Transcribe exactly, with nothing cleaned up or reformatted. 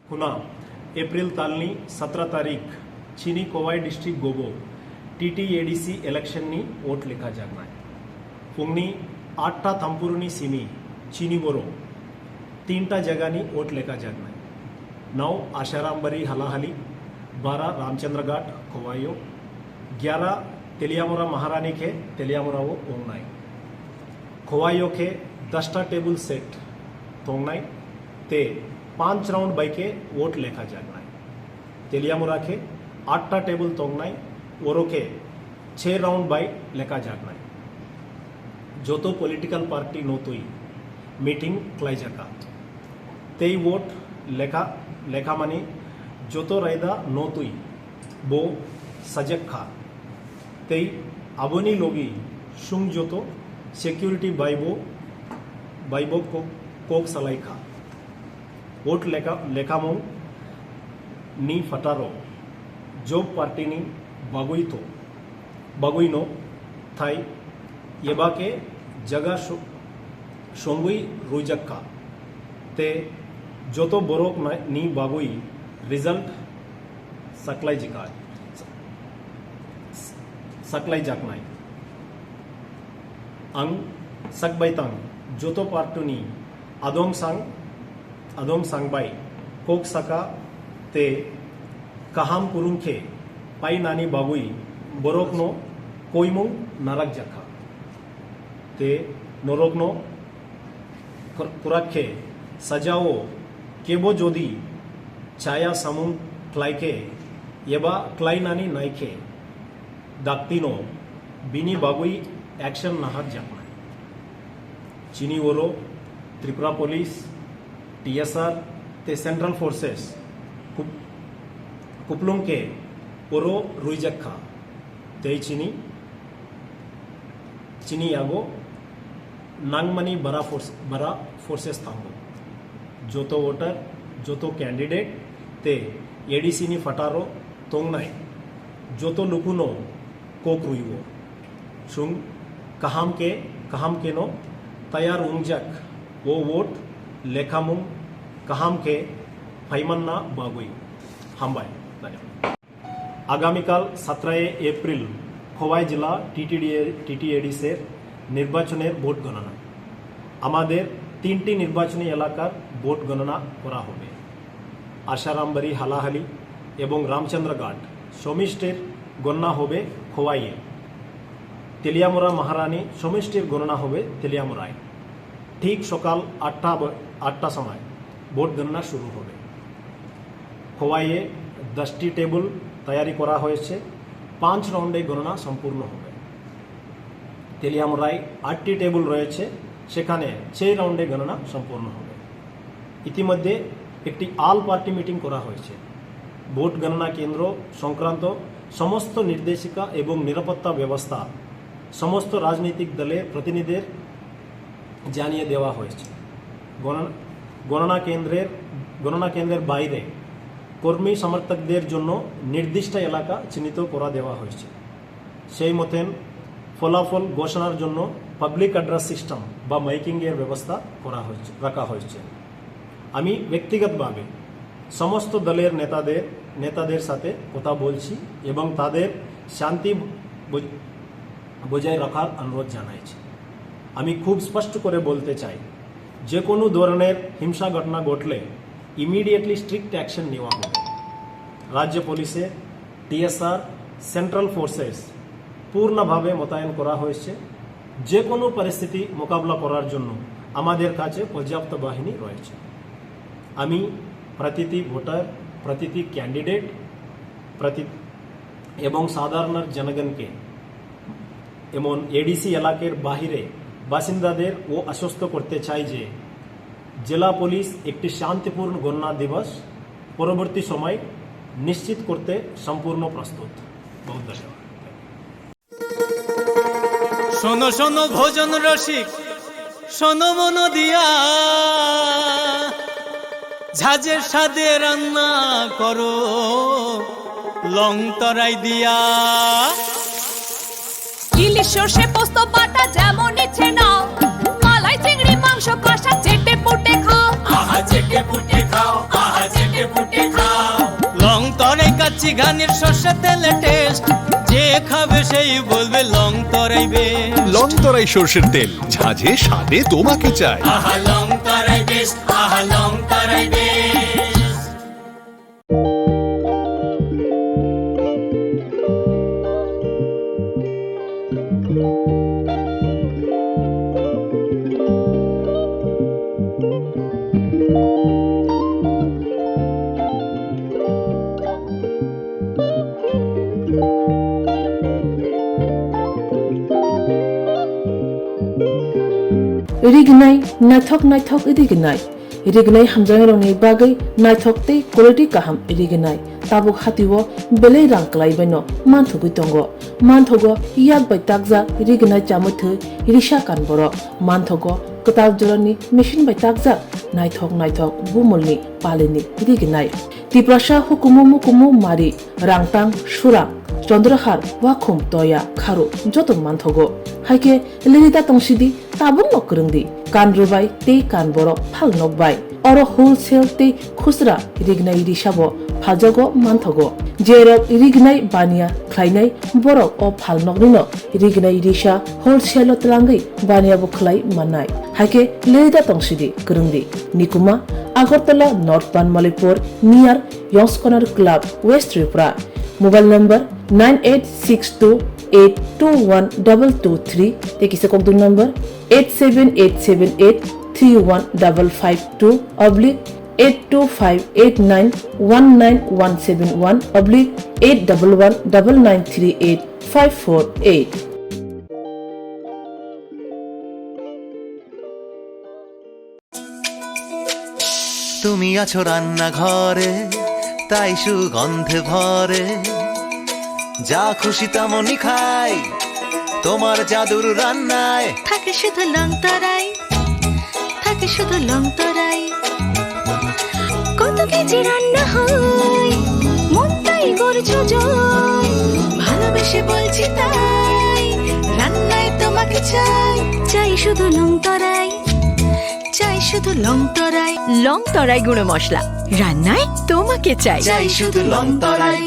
Khuna, April talni satra tarik, chini Kowai district gobo T T A D C election ni vote lekha jaknai. Phungni atta thampuruni simi chini boro tinta jagani vote lekha jaknai. Nau Asharambari Halahali, bara Ramchandra Ghat, Kowaio, gyara Teliamura Maharani khe Teliamura o ongnai. Kowaio khe dasta table set tongnai, te panch round bai khe vote lekha jaknai. Teliamura khe atta table tongnai, oro khe chhe round bai lekha jaknai. Joto political party no twi meeting khlai jaka. Tei vote lekha, lekha mani joto raida no twi bo sajak kha. Tei aboni logi sung joto security bai bo, bai bo kok, kok salai kha. Vote lekha, lekhamung ni phataro job party ni bagwi to, bagwi no thai yeba khe jaga so-, songwi rujak kha. Te joto borok na-, ni bagwi result saklai jika, saklai jaknai. Ang sakbai tang joto party ni adong sang, adong sang bai kok saka te kaham kurung khe painani bagwi borokno koimung narak jakha. Te norokno kur-, kurak khe sajao kebo jodi chaya samung khlai khe eba khlainani nai khe daktino bini bagwi action nahar jaknai. Chini oro Tripura Police, T S R te Central Forces kup-, kuplung khe oro rwijak kha. Tei chini, chini yago nangmani bara force, bara forces thango. Joto voter, joto candidate te A D C ni phataro tongnai joto lukuno kok rwiwo. Chwng kaham khe, kaham kheno tayar wngjak o vote lekhamung kaham khe phaimanna bagwi. Hambai. Agamikal সতেরোই এপ্রিল খোয়াই জেলা টিটিডিএ, টিটিএডিসির নির্বাচনের ভোট গণনা। আমাদের তিনটি নির্বাচনী এলাকার ভোট গণনা করা হবে। আশারামবাড়ি হালাহালি এবং রামচন্দ্রঘাট সমষ্টির গণনা হবে খোয়াইয়ে। তেলিয়ামুড়া মহারানী সমষ্টির গণনা হবে তেলিয়ামুড়ায়। ঠিক সকাল আটটা ব-, আটটা সময় ভোট গণনা শুরু হবে। খোয়াইয়ে দশটি টেবিল তৈরি করা হয়েছে, পাঁচ রাউন্ডে গণনা সম্পূর্ণ হবে। তেলিয়ামুড়ায় আটটি টেবিল রয়েছে, সেখানে ছয় রাউন্ডে গণনা সম্পূর্ণ হবে। ইতিমধ্যে একটি অল পার্টি মিটিং করা হয়েছে। ভোট গণনা কেন্দ্র সংক্রান্ত সমস্ত নির্দেশিকা এবং নিরাপত্তা ব্যবস্থা সমস্ত রাজনৈতিক দলের প্রতিনিধিদের জানিয়ে দেওয়া হয়েছে। গণনা, গণনা কেন্দ্রের, গণনা কেন্দ্রের বাইরে কর্মী সমর্থকদের জন্য নির্দিষ্ট এলাকা চিহ্নিত করা দেওয়া হয়েছে। সেই মতন ফলাফল ঘোষণার জন্য পাবলিক অ্যাড্রেস সিস্টেম বা মাইকিংয়ের ব্যবস্থা করা হয়েছে, রাখা হয়েছে। আমি ব্যক্তিগতভাবে সমস্ত দলের নেতাদের, নেতাদের সাথে কথা বলছি এবং তাদের শান্তি বজ-, বজায় রাখার অনুরোধ জানাইছি। আমি খুব স্পষ্ট করে বলতে চাই, যে কোনো ধরনের হিংসা ঘটনা ঘটলে ইমিডিয়েটলি স্ট্রিক্ট অ্যাকশন নেওয়া হবে। রাজ্য পুলিশে টিএসআর, সেন্ট্রাল ফোর্সেস পূর্ণভাবে মোতায়েন করা হয়েছে। যে কোনো পরিস্থিতি মোকাবিলা করার জন্য আমাদের কাছে পর্যাপ্ত বাহিনী রয়েছে। আমি প্রতিটি ভোটার, প্রতিটি ক্যান্ডিডেট, প্রতি এবং সাধারণ জনগণকে এমন এডিসি এলাকার বাহিরে বাসিন্দাদের ও আশ্বস্ত করতে চাই যে জেলা পুলিশ একটি শান্তিপূর্ণ গণনা দিবস পরবর্তী সময় নিশ্চিত করতে সম্পূর্ণ প্রস্তুত। বহুত ধন্যবাদ। শোনো শোনো ভোজন রসিক, শোনো মন দিয়া, ঝাঁঝের স্বাদে রান্না করো লং তরাই দিয়া। ইলিশ সর্ষে পোস্ত বাটা যেমন ইচ্ছে নাও, মালাই চিংড়ি মাংস কষা চেটে ফুটে খাও। আহা চেটে ফুটে খাও, আহা চেটে ফুটে খাও। লং তরাই কাচ্চি ঘানির সর্ষে তেলে টেস্ট, যে খাবে সেই বলবে লং তরাই বেস্ট। লং তরাই সর্ষের তেল, ঝাঁঝে স্বাদে তোমাকে চাই। আহা লং তরাই বেস্ট, আহা লং তরাই best. Rignai, naithok naithok rignai. Rignai hamjaknairokni bagwi naithok tei quality kaham rignai. Tabuk hatio belai rang kwlaibaino manthogwi tongo. Manthogo yak bai takjak rignai chamwi thwi risa kan borok. Manthogo kwtal jorani machine bai takjak naithok naithok bumulni palini rignai. Tiprasa hukumu mukumu mari, rangtang, surang, chondrahar, wakhum, toya, kharu joto manthogo. Haikhe lirita tongsidi, tabukno kwrwngdi, kan rwbai tei kan borok phal nokbai. Oro wholesale tei khusra rignai risabo phaljago manthogo. Jerok rignai baniya khlainai borok o phalnoknino rignai risa wholesale-o twlangwi baniya bo khlai mannai. Haikhe leda tongsidi, kwrwngdi. Nikuma, Agartala North Banmalipur, near Yong's Corner Club, West Tripura. Mobile number nine eight six two eight two one double two three, tei kisa kokduk number eight seven eight seven eight three one double five two oblique eight two five eight nine one nine one seven one oblique eight double one double nine three eight five four eight. তুমি আছো রান্নাঘরে, তাই সুগন্ধে ভরে। যা খুশি তেমনই খাই, তোমার জাদুর রান্নায়। থাকে শুধু লং তরাই, থাকে শুধু লং তরাই। কত কেজি রান্না হয়, মনটাই করছো জয়। ভালোবেসে বলছি তাই, রান্নায় তোমাকে চাই। চাই শুধু লং তরাই, চাই শুধু লং তরাই। লং তরাই গুঁড়ো মশলা, রান্নায় তোমাকে চাই। চাই শুধু লং তরাই।